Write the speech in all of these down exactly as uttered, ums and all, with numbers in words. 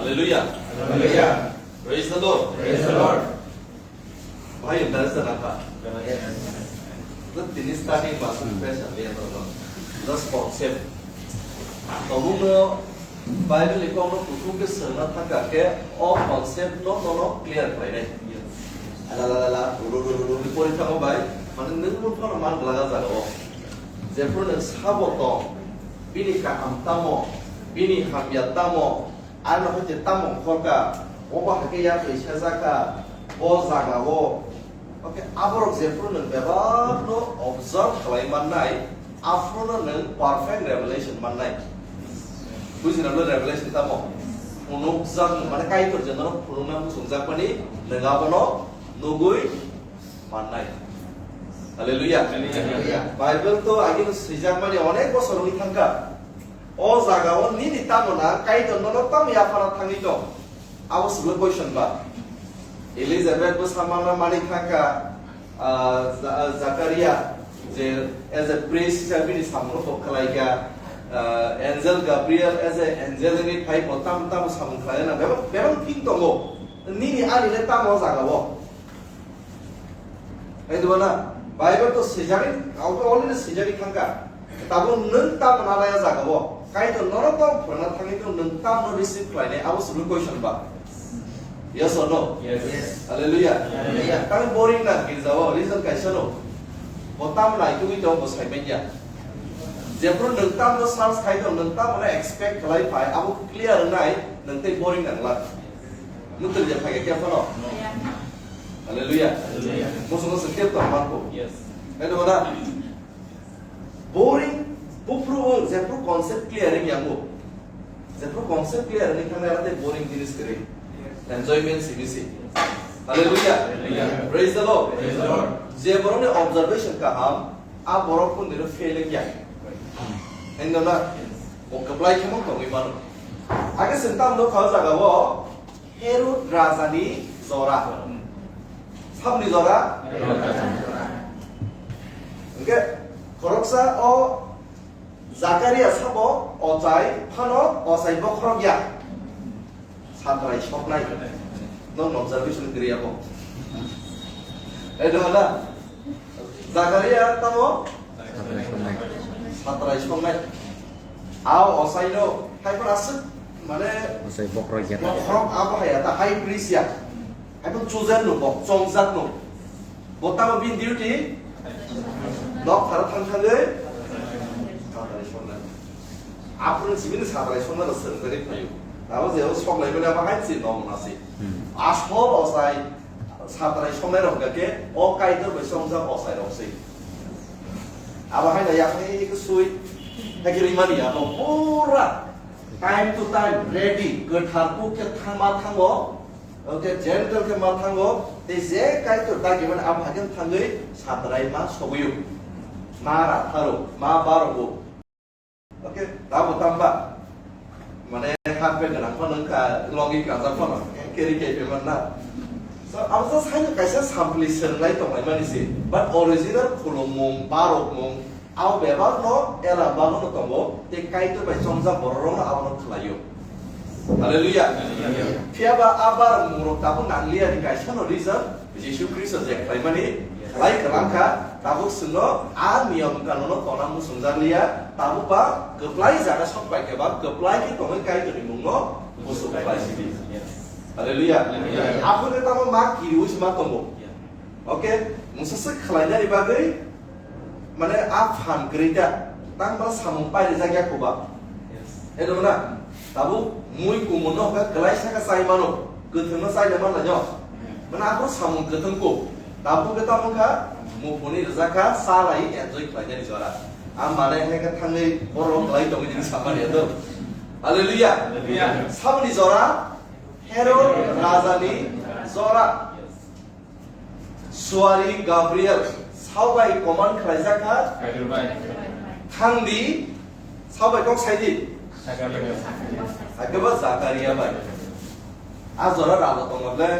Hallelujah. Hallelujah. Praise the Lord. Praise the Lord. Bhai, interest na ka? Tini starting masuk special ya, no? Just concept. Tobungno Bible ni kokno kutung ke sengna thangka ke o concept no, no, no clear khlainai. Ala, ala, ala, ru, ru, ru, ru, ni pori thangma bai, mane nung bo phano man glaga jaga o. Jephru nung sabo tong, bini kaham tamo, bini hamya tamo, ano hoite tamo khorka, obo hake ya twi sajaka, bo jaga o. Oke, aborok jephru nung bebak no observe khlai mannai, aphuru no nung perfect revelation mannai. Bujina lo revelation tamo? Phunukjak, mane Kaitor je norok phunukna muchungjakmani, nung abono nugui mannai. Hallelujah. Hallelujah. Bible to agini swijakmani onek bosor wngwi thangkha. O jaga o nini tamo na Kaitor nono tamo yaphara thangwi tong? Abo swkle question ba. Elizabeth bo samana mani thangkha, ah, Za-, Zakaria je as a priest hisabe bini samungno kok khlaikha, ah, angel Gabriel as a angel ni phai bo tamo tamo samung khlaina bebak bebak thing tongo. Nini ani le tamo o jaga o? Hai dua na, Bible to swijagwi, auto already swijagwi thangkha. Tabuk nwng tamo nanaya jaga o. Kaitor norok tamo phwrwngna thangwi tong, nwng tamo receive khlainai, abo swkle question ba? Yes or no? Yes. Yes. Hallelujah. Hallelujah. Tamo boring na girja o, reason kaisa no. Bo tamo naitugwi tong, bo saimanya. Jephru nwng tamo search khai tong, nwng tamo na expect khlai phai, abo clear wngnai, nwng tei boring nang glak. Nwng tei je phai khe phano. Hallelujah. Hallelujah. Muchungo se kep tong manko. Yes. Hai dua na. Boring, buphuru wng, jephru concept clear wng yango. Jephru concept clear wng thangna yara tei boring jinis kwrwi. Enjoyment simi si. Hallelujah. Hallelujah. Praise the Lord. Praise the Lord. Je borokni observation kaham, a borok kun dino fail wng ya. Endo na? O kwplai khemo tongwi mano. Age sengtam no kha jaga o, Herod rajani jora. Sabni jora? Hingke khoroksa o Zakaria sabo ochai phano ochai bokhorok ya. Satrai soknai. Nong observation kriya bo. Edo hala. Zakaria tamo? Satrai songnai. Ao osaino, hai pun aswk, mane, Osai bokrok ya ta. Bokrok abo hai ta, high priest ya. Hai pun chosen no, bok chongjak no. Bo tamo bin duty? Nok thara thang thangwi? Satrai songnai. Aphuru sibini satrai songna rok swrwngjaknai phaio. Abo je o soklai mani abo hai se nong na se. Hmm. Asol osai satrai songnai rok hwnkha khe o Kaitor bai songjak osai rok se. Abo hai na yakhai khe sui. Hai khe rimani abo pura time to time ready. Kwthar kuk khe thangma thango. Oke, gentle khe ma thango. Tei je Kaitor dagi mani abo hai khe thangwi satrai ma sogwi o. Ma ra tharo, ma barogo. Oke, tamo tamba. Mane, half pant gwnang phano wngkha, longi kanjak phano, carry kaipe man na. So, abo just haino kaisa sampli swnglai tonglaimani se. But original khulumung, barokmung, abo bebakno, ela bagwno tongo, tei Kaitor bai chongjak bororokno abono khlaio. Hallelujah. Hallelujah. Phiya ba a barokmungrok tabuk nangliya ni kaisano reason, Jisu Khristo je khlaimani khlai kwlangkha, tabuk chwngno a niyom kanono tona muchungjakliya, tabuk ba kwplai jaga sok pai khe ba kwplai khe tongwi Kaitorni mungno muchung khlai sidi. Hallelujah. Hallelujah. Aphuru tamo ma kiriwi se ma tongo. Okay? Mungsa se khlainani bagwi, mane, a phan kwrwi ta, tang ba samung pai rijak ya kho ba? Yes. Hai dong na? Tabuk mui kumun no hwnkha kwlai saka chai mano, kwthwng no chai le man lai no. Mane, aphuru samung kwthwng kho. Tabuk khe tamo wngkha, muphuni rijak kha, cha lai enjoy khlainani jora. A mane hai khe thangwi borok kwlai tongwi nini samani ya to. Hallelujah. Hallelujah. Saboni jora, Herod rajani jora. Suari Gabriel, sao bai command khlaijak kha? Gabriel bai. Thang di, sao bai kok sai di? Zakaria. Hakhe ba Zakaria bai. A jora raja tongma ble,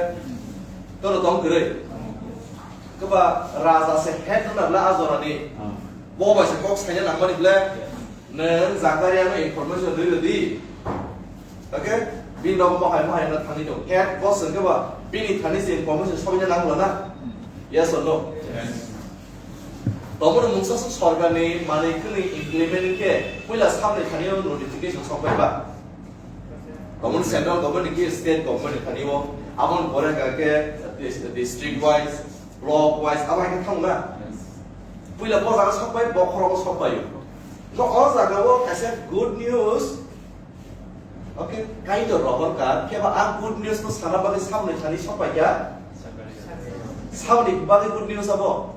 toro tong kwrwi. Hakhe ba raja se head wngna ble a jora ni. Hmm. Bo bai se kok saina nangmani ble. Nwng Zakaria no information rwi rw di. Okay? Bini nogo mohai mohai wngna thangwi tongo. Khe bo swngkhe ba bini thani se information sokna nangla na? Yes or no? Yes. Tomorrow mungsa swk sorkarni manwi khwnwi implement khe puila samni thani o notification sokbai ba? Tomorrow central government ni khe state government ni thani o, aboni pore hwnkha khe dis-, district wise, block wise, abo hai khe thang na? Yes. Puila bo jaga sokbai, bokhorogo sokbai o. No, o jaga o kaisa good news. Okay, Kaitor rohor ka, khe ba a good news no sana bagwi samni thani sokpai kha? Samni bagwi good news abo?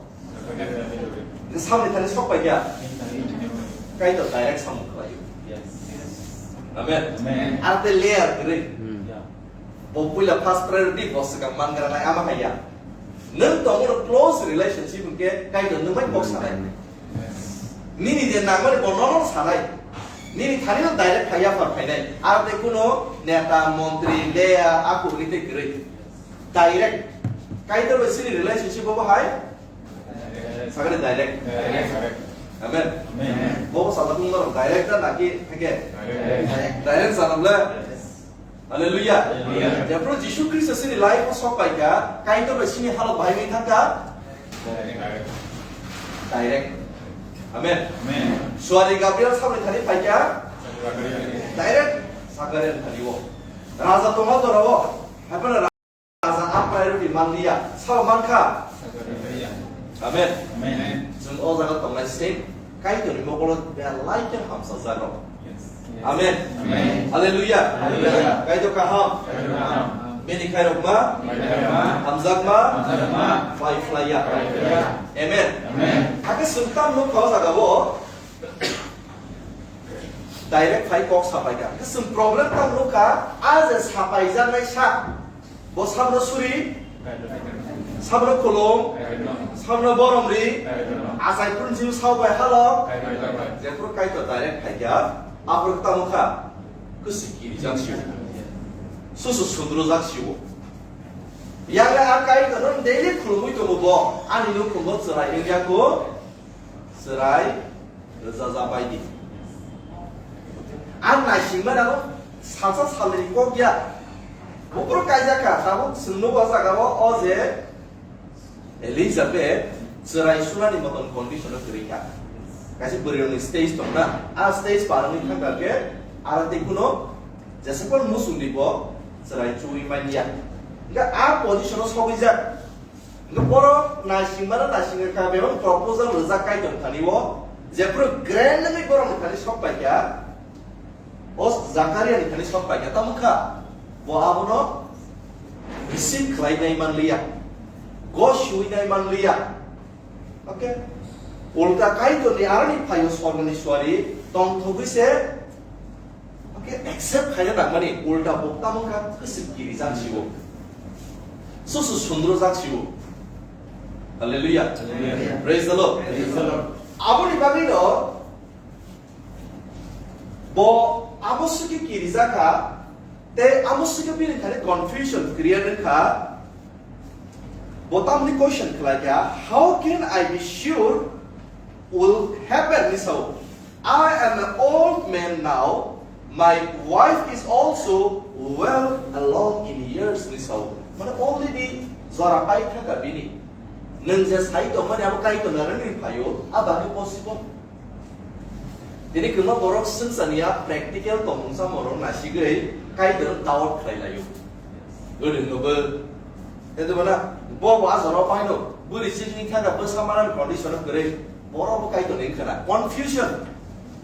Samni thani sokpai kha? Kaitor direct samung khlai o. Amen. Amen. Ar te layer kwrwi. Hmm. Bo puila first priority, bo swkang man gra nai ama hai ya. Nwng tongmano close relationship hwnkhe Kaitor nwng bai kok sanai. Nini je nangmani bo nono sanai. Nini thani no direct phai yaphar phainai. Ar tei kuno neta, montri, leya, aku hwnwi tei kwrwi. Direct. Kaitor bai chini relationship bo hai? Sakani direct. Direct. Amen. Amen. Bo sajak mung norok direct da naki hake? Direct. Direct sanam le. Hallelujah. Hallelujah. Jephru Jisu Khristo chini life o sok pai kha, Kaitor bai chini halok bahai wngwi thang kha? Direct. Amen. Amen. Suari Gabriel samni thani phai kha? Direct. Sakariani thani o. Raja tongma jora o. Hai phano raja a priority man liya. Sabo man kha? Amen. Amen. Chwng o jaga tongnai se Kaitorni mokolo belai khe hamsajak rok. Amen. Amen. Hallelujah. Hallelujah. Kaitor kaham. Kaitor kaham. Bini khairokma. Khairokma. Hamjakma. Hamjakma. Pai phlaiya. Pai phlaiya. Amen. Amen. Hakhe chwng tam nukha o jaga o. Direct phai kok sapai kha. Hakhe chwng problem tam nukha. A je sapaijaknai sak. Bo sabno suri, sabno khulum, sabno borom ri, achai phuru jim sao bai halo. Jephru Kaitor direct phai kha, aphuru tamo kha, kwswi kirijak sio. Susu sundrujak sio. Yang a Kaitor no daily khulumwi tongo bo, ani nukhungo chwrai wngya kho. Chwrai rwchajak bai di. Ang naisingmani ano salsa salnwini kok ya. Buphuru kaijak kha, tabuk chwng nugo o jaga o, o je Elizabeth chwrai sunani motom condition o kwrwi kha. Kaisa bwrwi rokni stage tong na, a stage par wngwi thang kha khe, aro tei kuno jesa phano muchung di bo chwrai chuwi man ya. Hwnkhe a position o sogwi jak. Hwnkhe borok naisingmano naisingwi kha, bebak proposal rwjak Kaitor thani o, jephru grand wngwi borokni thani sok pai kha, o Zakaria ni thani sok pai kha, tamo kha, bo abono receive khlai nai man liya, go sui nai man liya. Okay? Ulta Kaitor ni aroni phaio sorgoni suari tongthogwi se Hwnkhe accept khaina nangmani ulta bo tamo wngkha kwswk kirijak sio. Susu sundrojak sio. Hallelujah. Hallelujah. Praise the Lord. Praise the Lord. Aboni bagwino bo abo swkhe kirijak kha, tei abo swkhe bini thani confusion create wngkha. Bo tamni question khlai kha, "How can I be sure will happen?" ni sao. "I am an old man now, my wife is also well along in years," ni sao. Mane already jora pai thaka bini. Nwng je sai tongmani abo Kaitor narwkni phaio, a bagwi possible. Tini kwbangma borok swngcharni a practical tongmung chamung rok nasigwi Kaitor doubt khlai laio. Gwnwi no bo. Tei bo na, bo bo a jora paino, bwrwi chikni thaka bwsa manani condition o kwrwi. Borok bo Kaitor ni khna. Confusion.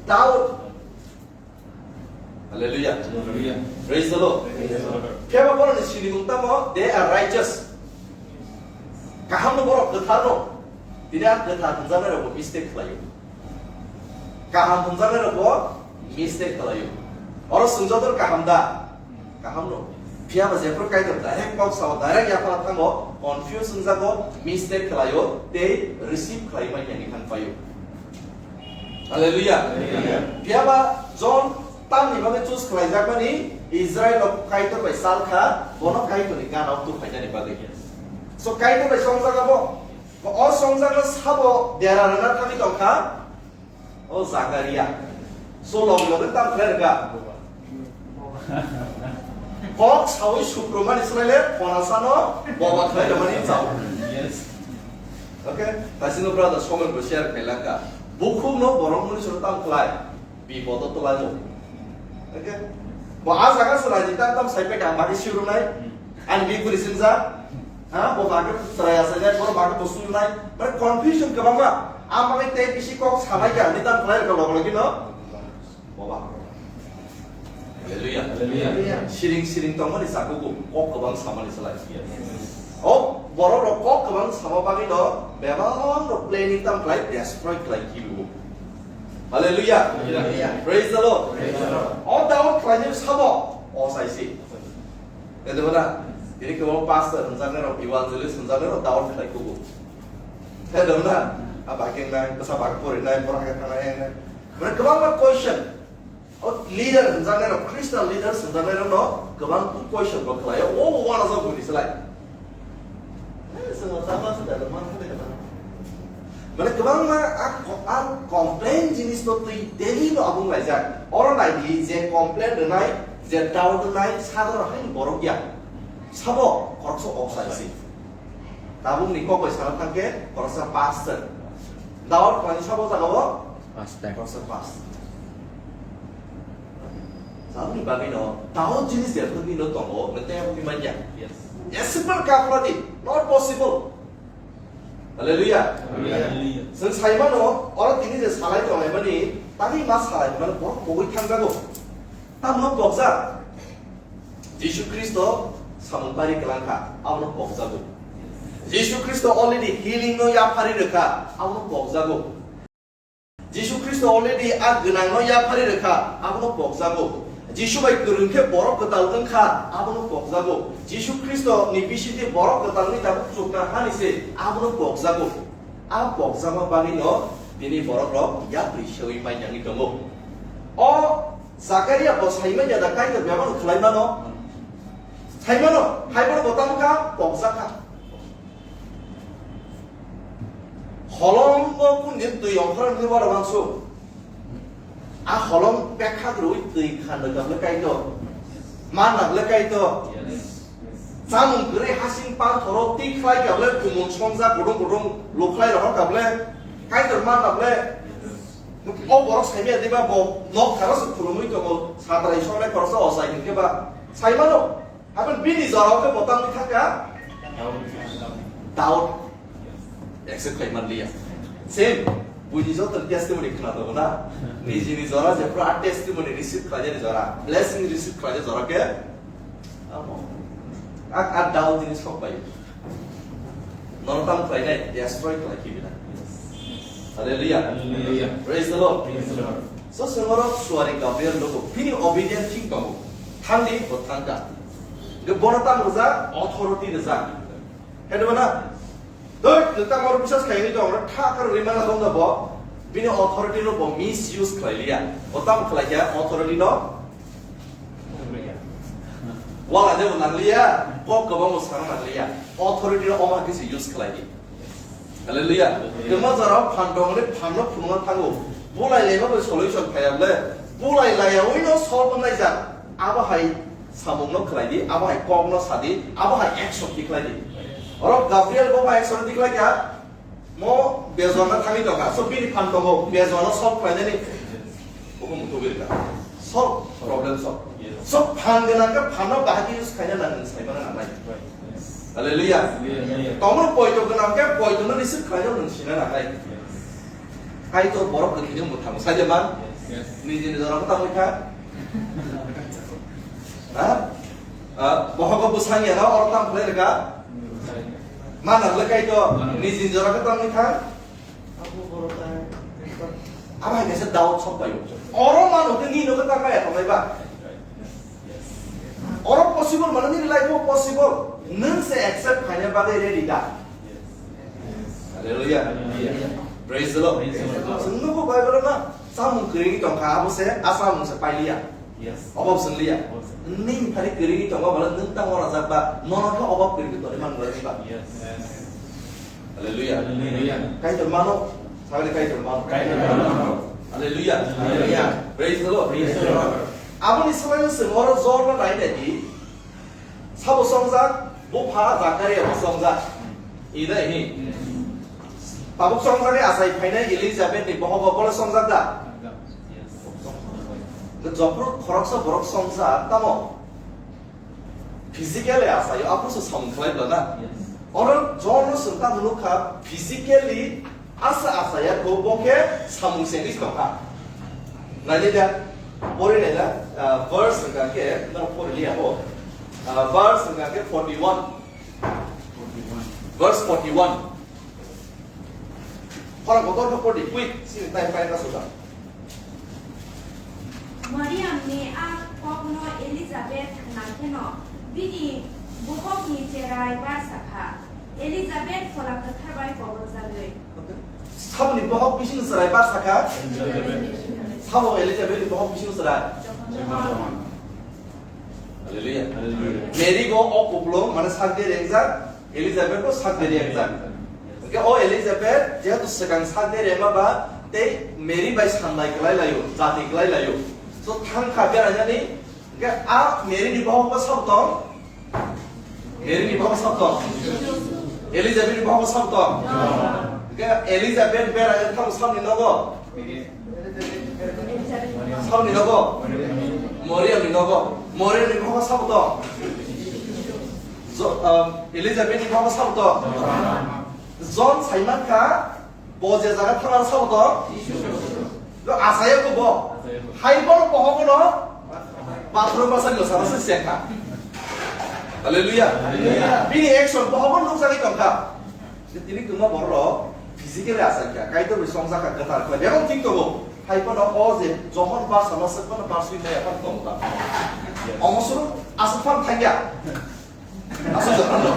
Doubt. Hallelujah. Hallelujah. Praise the Lord. Praise the Lord. Phiya ba borokni sinimung tamo, they are righteous. Kaham no borok kwthar no. Tini a kwthar hwnjaknai rok bo mistake khlaio. Kaham hwnjaknai rok bo mistake khlaio. Oro swngjaktwr kaham da? Kaham no. Phiya ba jephru Kaitor direct kok sao, direct yaphara thango, confuse wngjago, mistake khlaio, tei receive khlai manya ni thang paio. Hallelujah. Hallelujah. Phiya ba John tamni bagwi choose khlaijakmani Israel rok Kaitor bai sal kha, bono Kaitor ni gana o tubphainani bagwi. So Kaitor bai songjaga bo, o songjaga sabo dera rwna thangwi tongkha, o Zakaria. So logi logi tam khlai rwkha. Kok sawi sukrumani swlaile phonasano boba khlai rwmani chao. Yes. Okay? Taisino brother Somen bo share khailangkha. Bukhukno borok muni soro tam khlai. Bipodo twlaio. Okay? Bo a jaga swlai di tam tam sai peka magi siru nai. Ani bikuri sinja. Ha, bo bagwi chwrai asai nai, bo bagwi bo suru nai. Mane confusion kwbangma. A bagwi tei bisi kok sanai ka, ni tam khlai rwkha log logino. Boba. Hallelujah. Hallelujah. Siring siring tongmani sakugo kok kwbang samani salai. O borok rok kok kwbang sama bagwi no bebak rok planning tam khlai destroy khlai kibo. Hallelujah. Hallelujah. Praise the Lord. Praise the Lord. O Daud khlainai sabo o saisi. Kedebana, ini kwbang pastor hwnjaknai rok, evangelist hwnjaknai rok Daud khlai kugo. Kedebana, a bakingnai, bwsa bak porinai, borok hai thangnai, hai nai. Mane kwbangma question. O leader hwnjaknai rok, Christian leaders hwnjaknai rok no kwbang question bo khlai o, o wana jok bini slai. Eh, chwng o tama se da man khe da. Mane kwbangma a ko-, a complain jinis to twi daily no abung laijak. Oro nai di je complain rwnai, je doubt rwnai, sadaro hai borok ya. Sabo koroksa ok sai si. Tabuk ni kok bai sana thangkhe koroksa pastor. Doubt khlai sabo jaga o Pastor. Pastor, pastor. Saboni bagwi no, Daud jinis ya thangwi no tongo, no tei aboni manya. Yes. Simple kapla di, not possible. Hallelujah. Hallelujah. Chwng sai mano, oro tini je salai tongnai mani, tangwi ma salai mano, borok pogwi thangjago. Tamno pokjak. Jisu Khristo samung pari kwlangkha, abono pokjago. Jisu Khristo already healing no yaphari rwkha, abono pokjago. Jisu Khristo already a gwnangno yaphari rwkha, abono pokjago. Jisu bai kwrwng khe borok kwtal wngkha, abono pokjago. Jisu Khristo ni bisingtwi borok kwtal wngwi tabuk chukna hani se, abono pokjago. A pokjakma bagwino bini borok rok yapri sewi manyangwi tongo. O Zakaria bo saimanya da Kaitor bebak khlai mano? Sai mano, hai bono bo tamo kha, pokjak kha. Holongo kundin twi ongkhorang khe wara wangsu. A holong pekha rwi twi khan rwkha ble Kaitor. Man na ble Kaitor. Chamung kwrwi hasing panthoro twi khlai kha ble, kumun songjak gudung gudung lukhlai rohor kha ble. Kaitor man na ble. O borok saimaya diba bo nok kharo se khulumwi tongo, satrai songnai khoroksa ochai hinkhe ba. Sai mano. Haban bini jorao khe bo tangwi thangkha? Doubt. Accept khai manliya. Same. Buini joto testimony khna tongo na. Nijini jora je pura testimony receive khlaijani jora. Blessing receive khlaijani jora khe. Amo. A, a doubt jini sok bai. Nono tam khlainai, destroy khlai khibi na. Hallelujah. Hallelujah. Praise the Lord. Praise the Lord. So, sengoro suari Gabriel logo, bini obedient thing tongo. Thangdi, bo thangka. Ge bono tam rwjak, authority rwjak. Hede mana? Doi, neta moro bisas khaini tong, ra tha kar rimana tong da bo. Bini authority no bo misuse khlai liya. Bo tam khlai kya authority no? Wala de bo nang liya, kok kwbang bo sana nang liya. Authority no oma kisi use khlai di. Hallelujah. Kwma jora phan tongmani phanno phunukna thango. Bulai laiba bai solution phaiya ble. Bulai laiya ui no solve wngnai jak. Abo hai samungno khlai di, abo hai kokno sa di, abo hai action tikhlai di. Oro Gabriel bo hai action tikhlai kha. Mo bezwana thangwi tongkha. So bini phan tongo, bezwana solve khlainani. Bukhum tubirka. Solve, problem solve. Yes. So phan gwnang khe phanno bahai khe use khaina nang nwng saimano nangnai. Right. Yes. Hallelujah. Hallelujah. Tomo poito gwnang khe poitono receive khlaina nwng sina nangnai. Yes. Kaitor borok kwthwino mwthangwi saide man. Yes. Niji niji rok tangwi kha. Ha? Ah, bohogo bwsang yana oro tam khlai rwkha. Mana le Kaitor, niji niji rok tangwi kha. Abo hai kaisa doubt sok bai. Oro mano khe ni nokhe ta kaya tongnai ba. Oro possible mano nini life o possible. Nwng se accept khaina bagwi ready da. Hallelujah. Praise the Lord. Praise the Lord. Chwng nukgo Bible na samung kwrwi tongkha abo se a samung se pailiya. Yes. Obab swngliya. Obab swngliya. Nini phari kwrwi tongma bala nwng tamo rajak ba nono khe obab kwrwi tongwi man rwdi ba. Yes. Hallelujah. Hallelujah. Kaitor mano, sagri Kaitor mano. Kaitor mano. Hallelujah. Hallelujah. Praise the Lord. Praise the Lord. Aboni swkang se oro jorno nai nai di. Sabo songjak, bupha Zakaria bo songjak. Ida hi. Tabuk songjak ni asai phainai Elizabeth ni bohogo bole songjak da? Jophru khoroksa borok songjak, tamo? Physically asai, aphuru se samung khlai bla na? Oro John no swng tamo nukha, physically asa asa ya ko bo khe samung sengwi tongkha. Naidi da, pori nai da, ah, verse hwnkha khe, no pori liya ho. Ah, verse hwnkha khe forty-one. Verse forty-one. Hora kotor khe pori, quick, sini time paina suda. Mariamni a kokno Elizabeth khna kheno bini bohokni cherai barsa kha. Elizabeth Phola Kwthar bai koborjagwi. Saboni bohok bising cherai barsa kha? Sabo Elizabeth ni bohok bising cherai? Hallelujah. Mary bo o kupulung, mane sak de rengjak, Elizabeth bo sak de rengjak. Hwnkhe o Elizabeth jehetu swkang sak de rema ba tei Mary bai samlai kwlai laio, jati kwlai laio. So thang kha berainani, hwnkhe a Mary ni bohok bo sabo tong? Mary ni bohok sabo tong? Elizabeth ni bohok sabo tong? Hwnkhe Elizabeth berai thang sabni nogo? Sabni nogo? Mariam ni nogo. Mariam ni nogo sabo to? Jo-, um, Elizabeth ni nogo sabo to? John saiman kha, bo je jaga thang sabo to? Lo asaya ko bo. Hai bo bohok no. Bathroom basa lo sabo se kha. Hallelujah. Hallelujah. Bini action bohok no nukjagwi tongkha. Tini kwma borok physically asai kha, Kaitor bai songjakha, kwthar khlai. Bebak thik tongo. Hai phano o je Johon barsa no swk phano barsui maya phano tongo ta. Omo suru aswk phano thangya. Aswk Johon no.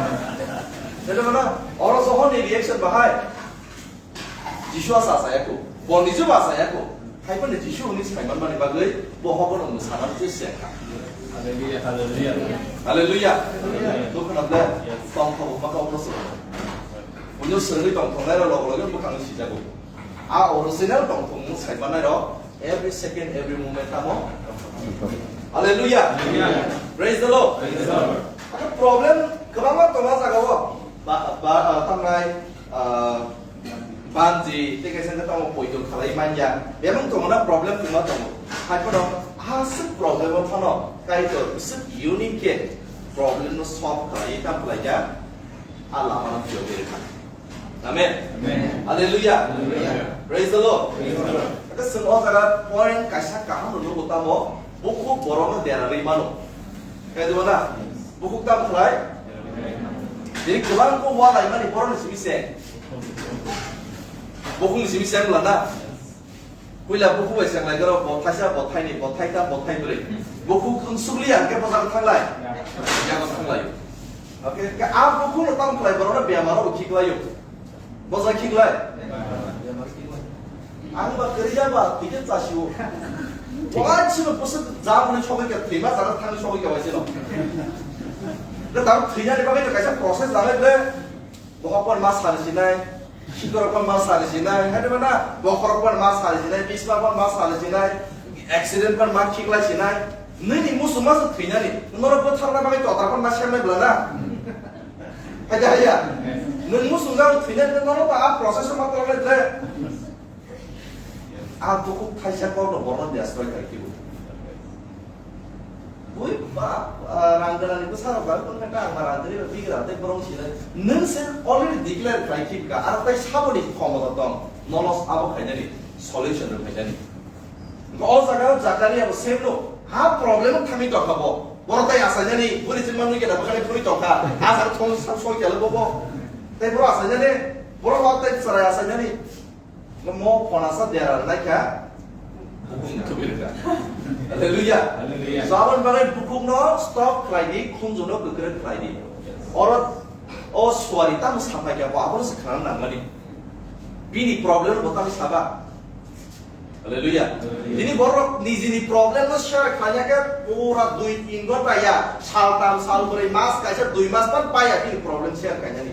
Jeno mana oro Johon ni reaction bahai. Jisu asa asaya ko. Bo nijo ba asaya ko. Hai phano Jisu hwnwi saiman mani bagwi bo hobono mwsana twi se kha. Hallelujah, hallelujah. Hallelujah. Hallelujah. Dukha na ble. Yes. Tong tong ma ka uno se. Uno se ri tong tong nai ro logo logo bwkhang si jago. A original tong tong saiman nai ro every second, every moment tamo. Hallelujah. Hallelujah. Praise the Lord. Praise the Lord. Ano problem kwbangma tongo jaga o. Ba, ba, ah, tamnai, ah, Banji, tei kaisa wngkha tamo poito khalai manya. Bebak tongo na problem kwma tongo. Hai phano, aswk problem o phano, Kaitor, aswk unique khe problem no solve khlai, tam khlai kha, a lama no phiyok ri kha. Amen. Amen. Hallelujah. Hallelujah. Praise the Lord. Praise the Lord. Ata chwng o jaga point kaisa kaham no nugo tamo, bukhuk borok no dera ri mano. Kaitor na, bukhuk tam khlai, Tini kwbang kok wa laimani borokni simi se. Bukhukni simi se wngla na? Puila bukhuk bai se wnglaikha rok, bo thaisa, bo thaini, bo thaitham, bo thaibrwi. Bukhuk wng sukliya hwnkhe bwsakhe thanglai? Yago thanglai. Okay, hwnkhe a bukhukno tamo khlai borokno bemaro bo khiklaio. Bwsai khiklai? Ang ba kwrwi ya ba, twi khe chasio. Bo ai chini bwswk jaboni sogwi kha, thwima jaga thangwi sogwi kha bai chino. Tei tabuk thwinani bagwi no kaisa process jalai ble. Bohok phan ma sari sinai, sikorok phan ma sari sinai, hai de na? Bokhorok phan ma sari sinai, bisma phan ma sari sinai, accident phan ma khiklai sinai. Nini musu ma se thwinani, norok bwtharna bagwi totra phan ma semnai bwla na? Hai de hai ya? Nwng musu jang thwinani, norok ba a process ma tolai ble. A bukhuk thaisa kokno borno destroy khai kibo. Bui ba, ah, rang gwnangni bwsa rok ba, kon kha ang ba rang gwnangni bigra tei borok sila. Nwng se already declare khai khibka, aro tai saboni khomota tong, nolos abo khainani, solution rok khainani. O jaga Zakaria bo same no, ha problem thangwi tongkha bo. Borok tai asainani, buri chwng manwi khe da bwkhani phuri tongkha. A jaga thong sa soi khe bo bo. Tai borok asainani, borok hok tai chwrai asainani. Mo phonasa dera naikha, bukhuk tubirkha. Hallelujah. Hallelujah. So, aboni bagwi bukhukno stop khlaidi, khunjuno kwkrwi khlaidi. Oro o suari tamo sapai kha, bo abono se khna nangmani. Bini problem bo tamo saba. Hallelujah. Hallelujah. Tini borok nijini problem no share khlaina khe pura dui tin ghonta ya, sal tam, sal brwi, mas kaisa, dui mas pan paya bini problem share khainani.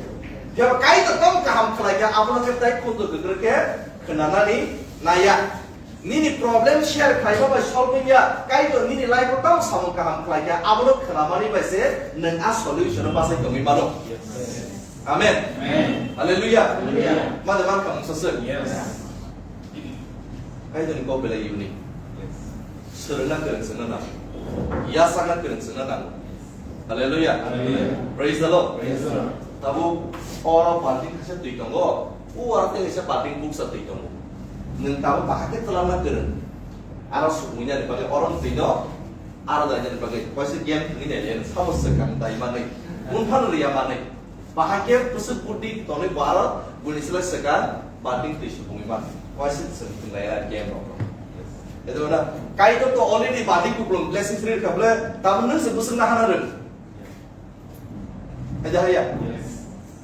Phiya Kaitor tamo kaham khlai kha, abono khe tai khunju kwkrwi khe khna nani naya. Nini problem share khlaiba bai solve wngya, Kaitor nini life o tamo samung kaham khlaikha, abono khwnamani bai se nwng a solution o bachai tongwi mano. Amen. Amen. Hallelujah. Hallelujah. Mada man kha mungsa sir. Yes. Kaitor ni kok belai unique. Yes. Swrwngna kwrwng swngna nango. Yasakna kwrwng swngna nango. Hallelujah. Hallelujah. Praise the Lord. Praise the Lord. Tabuk oro balting kisa twi tongo. O aro tei kisa balting buksa twi tongo. Nwng tabuk bahai khe twlangna kwrwng. Aro sukmungya ni bagwi oro twi no. Aro daina ni bagwi. Kaisa game thwngwi naile. Sabo swkang dai manwi. Mungphano riya manwi. Bahai khe bwswk buddhi tonwi bo aro buini slai swkang balting twi supungwi man. Waisa chwng thwnglai a game rok. Edo na Kaitor to already balting kuplung blessings ri kha ble, tabuk nwng se bwswk nahana rwng. Edo haya.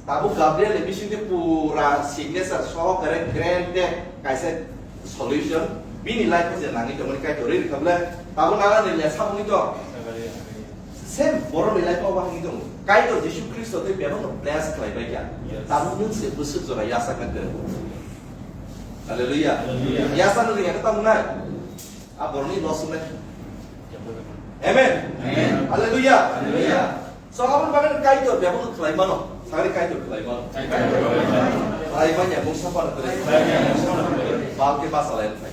Tabuk Gabriel ni bising de pura signature sohokare granted kaisa solution. Bini life o je nangwi tongmani Kaitor ri kha ble, tabuk nana ni le samungwi to. Same, borok ni life o bahai wngwi tongo. Kaitor Jisu Khristo tei bebak no bless khlai bai kha. Yes. Tabuk nwng se bwswk jora yasakna kwrwng. Hallelujah. Hallelujah. Yasakna rwngya khe tamo nai. A borok ni loss wngnai. Amen. Amen. Hallelujah. Hallelujah. So, aboni bagwi Kaitor bebak no khlai mano. Sagri Kaitor khlai mano. Kaitor khlai mano. Khlai manya mungsa pano khlai. Khlai manya mungsa pano khlai. Bal khe basa lai khlai.